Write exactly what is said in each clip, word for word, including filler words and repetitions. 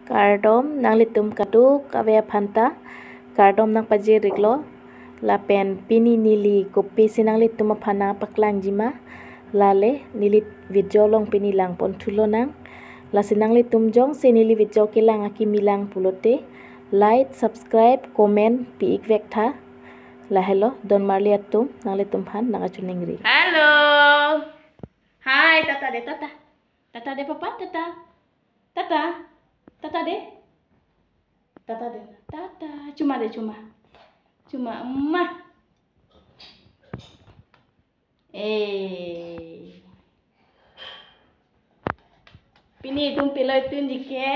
Kardom nanglitum kadokave aphan ta, kardom nangpajir-iklo. Lapen pini neli kopisi nanglitum aphan nangpaklangjima, lale neli video along pini langpon thulonang. Lasi nanglitum jongsi neli video kelang akimi lang pulote, like, subscribe, comment pi-ik vek tha. Lahelo, don marli atum, nanglitum aphan nang-achu ningri. Hello. Hi, tata de, tata. Tata de, papa, tata. Tata. Tata de. Tata de. Tata. Chuma de, chuma. Chuma, emma. Eh. Pini itum pilo itunji ke?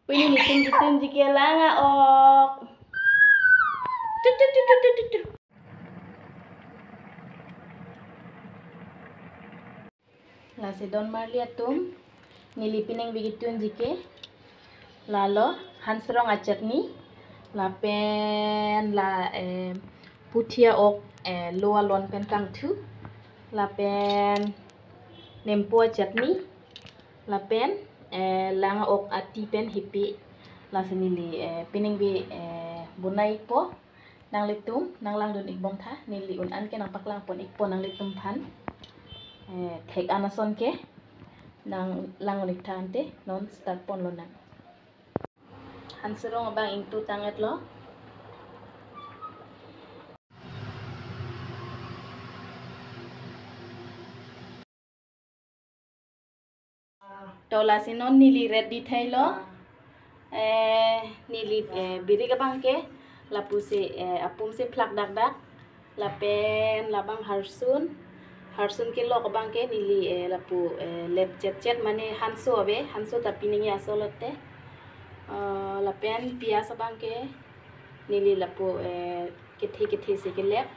Pini itum itunji ke lang a-ok. Tut, tut, tut. Lasi don marli atum, neli pining bigitun jike, lalo hansrong achutney, lapen la, eh, puthi a-ok, eh, lo alon pen kangthu, lapen nempo achutney, lapen, eh, lang a-ok ati pen hipi, lasi neli, eh, pining bi, eh, bonai-ikpo. Nanglitum nanglangdun-ikbom tha, neli un-an ke nangpaklangpon-ikpo nanglitum aphan. Eh, thek an ason ke nanglang-un-ik tha ante, non start ponlonang. Hansrong abang ingtu tang-etlo. To lasi non neli ready thailo. Eh, neli, eh, birik abang ke lapusi, eh, apum si phlak dakdak. Lapen labang harsun. Harsun kelok abang ke neli, eh, lapu, eh, lep chetchet mane hanso ave, hanso ta piningje aso lote. Eh, lapen piyaj abang ke neli lapu, eh, kethe kethe si kelep.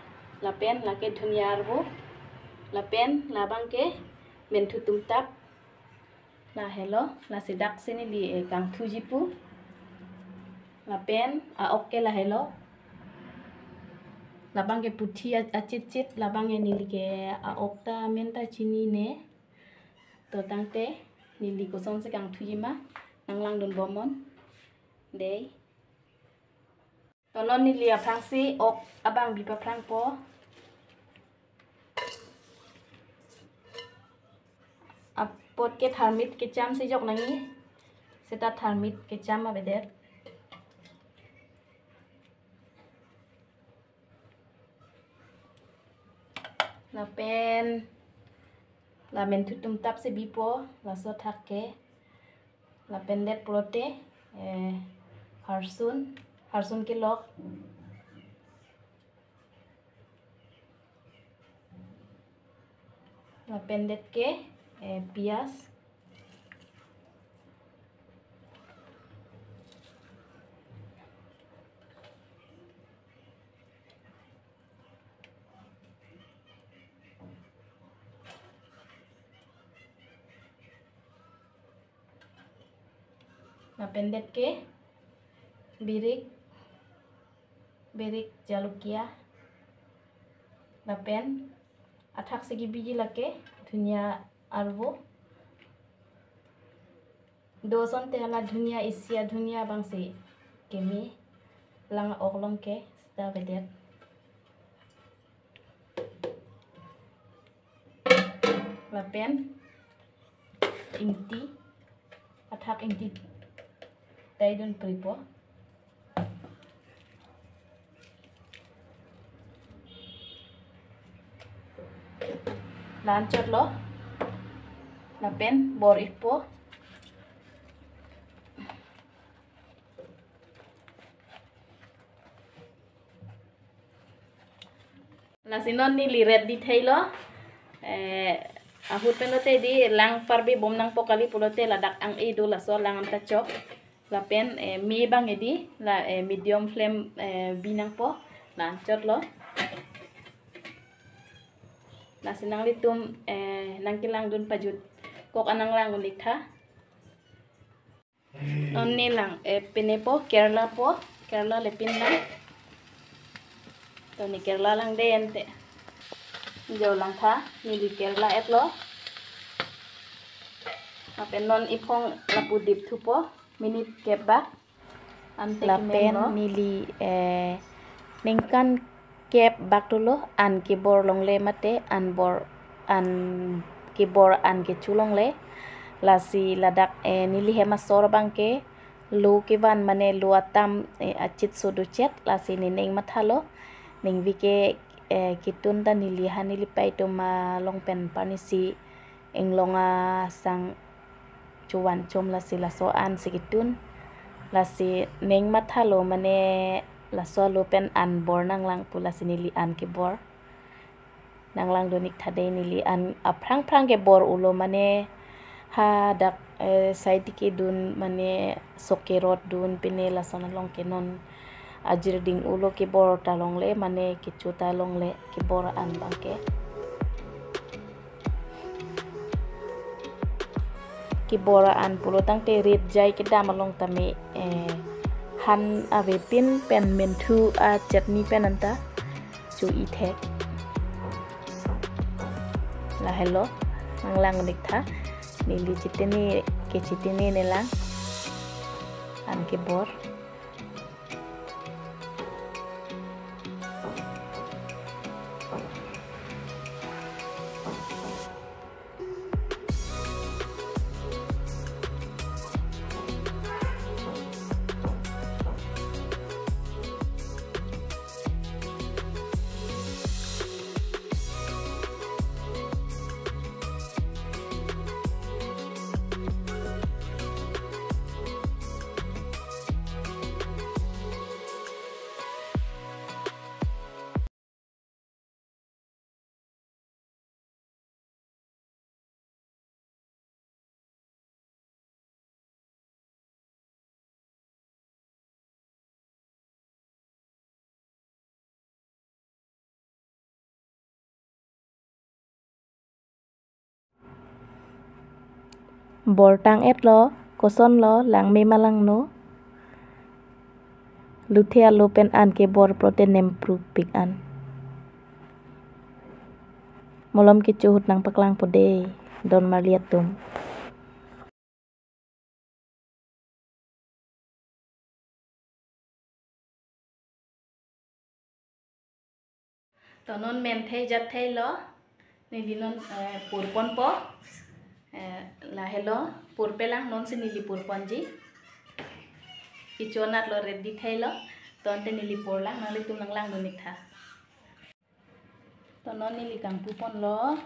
Lapen lake dhunia arvo. Lapen labang ke menthu tumtap. Lahelo, lasi daksi neli, eh, kangthuji pu. Lapen a-ok ke lahelo. Labang ke puthi a-, achitchit, labang ke neli ke a-ok ta amen ta chinine. To tangte neli kosonsi kangthujima, nanglangdunbomnon. Dei. To non neli aphrangsi ok abang bi paphrangpo. Apot ke tharmit kecham si jok nangji. Seta tharmit kecham avedet. Lapen la menthu tumtap si bipo, laso athak ke. Lapen det pulote, eh, harsun, harsun kelok. Lapen det ke, eh, piyaj. Lapen det ke birik, birik jalukia. Lapen athak si kebiji lake dhunia arvo. Do asonte hala dhunia isi a dhunia abang si keme, lang oklong ke seta avedet. Lapen ingti, athak ingti taidun pripo. La-an chotlo. Lapen bor-ikpo. Lasi non neli ready thailo. Eh, ahut pen lote di lang parbi bom nangpo kali pulote ladak ang-e do laso lang anta chok. Lapen, eh, me abang edi, la, eh, medium flame, eh, bi nangpo, la-an chotlo. Lasi nanglitum, eh, nangkelangdun pajutkok an nanglang-un-ik tha. Non ne lang, eh, pine po, kerla po, kerla le pin lang. To ne kerla lang de ante. Jo lang tha, neli kerla etlo. Lapen non iphong lapu dip thupo, minute kep bak. Ante lapen kemenlo. Neli, eh, ningkan kep bak dolo, an kebor longle mate, an bor, an kebor an kecho longle. Lasi ladak, eh, neli hem asor abangke, lo kevan mane lo atam, eh, achitso dochet, lasi nening mathalo. Ningve ke, eh, ketun ta neli ha neli pei atum along pen parnisi inglong asang chuvan chom lasi laso ansi ketun. Lasi ning mathalo mane laso alo pen an bor nanglang pu, lasi neli an kebor nanglang dun ik tha dei. Neli an aphrang phrang kebor ulo mane hadak, eh, side kedun mane sok kerot dun pine lason along ke non ajir ding ulo kebor ta longle mane kecho ta longle kebor an abangke. Kebor an pulo tangte rit jai kedam along tame, eh, han avepin pen menthu achutney pen anta cho-i thek. Lahelo, nanglang un ik tha. Neli chitini ke chitini nelang an kebor. Bor tang-etlo, kosonlo, langme ma langno. Luthe alo pen an kebor pulote nempru pik an. Malom kecho ahut nangpaklangpo dei, don marli atum. To non menthei jat theilo, neli non, eh, purponpo, eh, lahelo, purpelang nonsi neli purponji. Kecho anatlo, ready theilo, to ante neli purlang, nanglitum nanglang dun ik tha. To non neli kangpuponlo.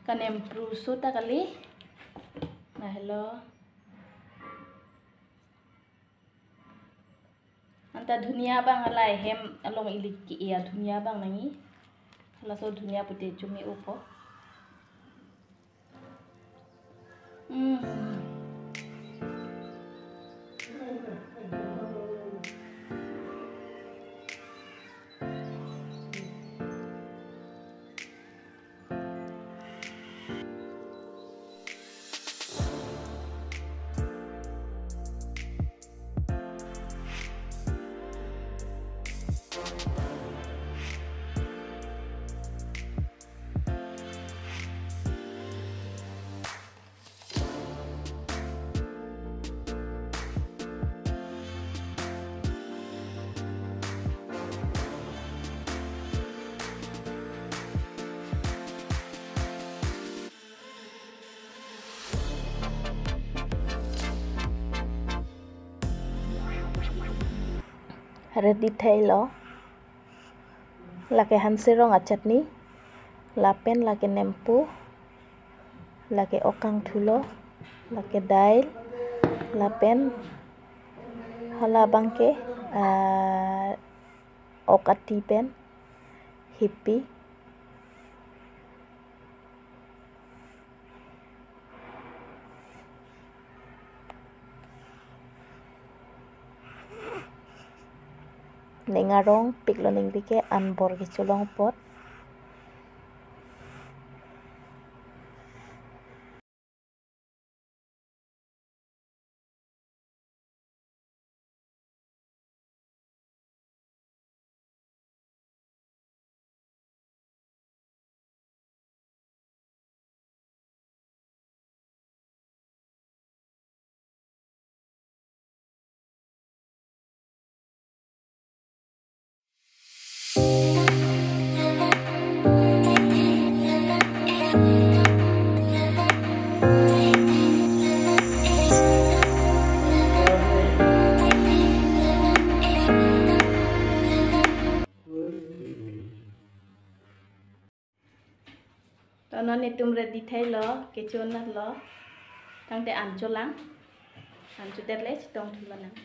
Kanempru so ta kali. Lahelo. Anta dhunia abang halahei hem along ili ke-e adhunia abang nangji. Halaso dhunia pute chumi upo. Hmm. Ready theilo. Lake hanserong achutney, lapen lake nempu, lake ok kangthulo, lake dail, lapen hala abangke, ah, ok ati pen hipi. Ning arong piklo, ningve ke an bor kecho long apot. Tonon netum ready thailo, kecho natlo. Tangte an cholang. An chodet le chetong thulonang.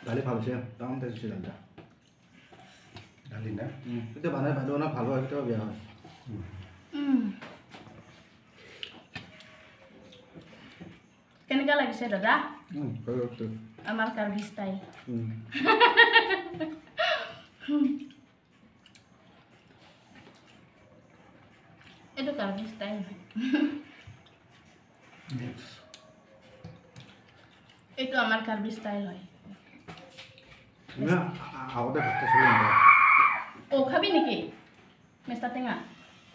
দালি ভাল হৈছে, একদম টেষ্টি দালি এটা। দালি না? উম, কেতিয়া বনাই, বনোৱা ভাল হয়, কেতিয়াবা বেয়া হয়। উম। কেনেকা লাগিছে দাদা? উম, ভাল লাগিছে। আমাৰ কাৰ্বি ষ্টাইল। উম। এইটো কাৰ্বি ষ্টাইল হয়। Next। এইটো আমাৰ কাৰ্বি ষ্টাইল হয়। না, আ-, আ-, আগতে ভাত খাইছিলোঁ এনেকুৱা। অ, খাবি নেকি? মেষ্টা টেঙা?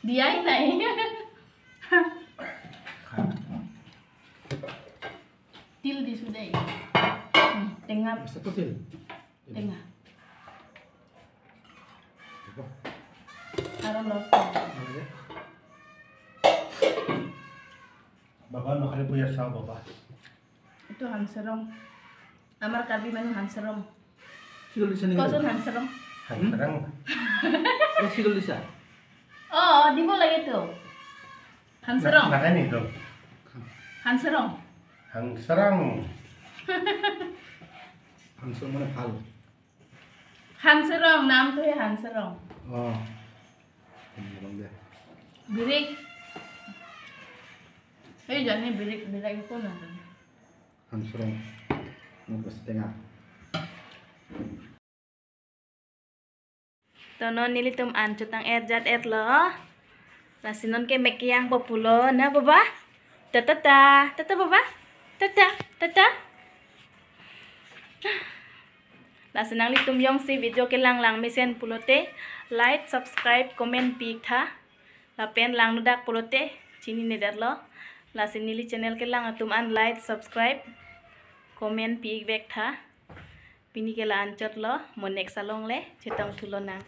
দিয়াই নাই। খা। তিল দিছো দেই। উম, টেঙা। মেষ্টাটো তিল? টেঙা। হ'ব। আৰু অলপ। নালাগে। বাবা, নহ'লে বৈ আছা, বাবা। এইটো হাংচেৰং। আমাৰ কাৰ্বি মানুহ হাংচেৰং। চিগল দিছে নেকি? কচোন হাংচেৰং। হাংচেৰং। এই চিগল দিছা? অ, অ, দিব লাগেতো। হাংচেৰং। না-, নাখায় নেকি তো? হাংচেৰং। হাংচেৰং। হাংচেৰং মানে ভাল। হাংচেৰং, নামটোহে হাংচেৰং। অ। হাংচেৰং দে। বিৰিক। এই জানি বিৰিক, বিৰিক একো নাজানে। Hangsrong. Nungkus tengah. Tonon nelitum an chotang-et jat-etlo. Lasi non ke mek keyang po pulo na baba. Ta ta ta, ta ta baba. Ta ta, ta ta. Lasi nanglitum jongsi video kelang langmesen pulote like, subscribe, comment pi-iktha. Lapen langnodak pulote chininedetlo. Lasi neli channel kelang atum an like, subscribe, comment pi-ik vektha. Pini ke la-anchotlo, mo next along le chetong thulonang.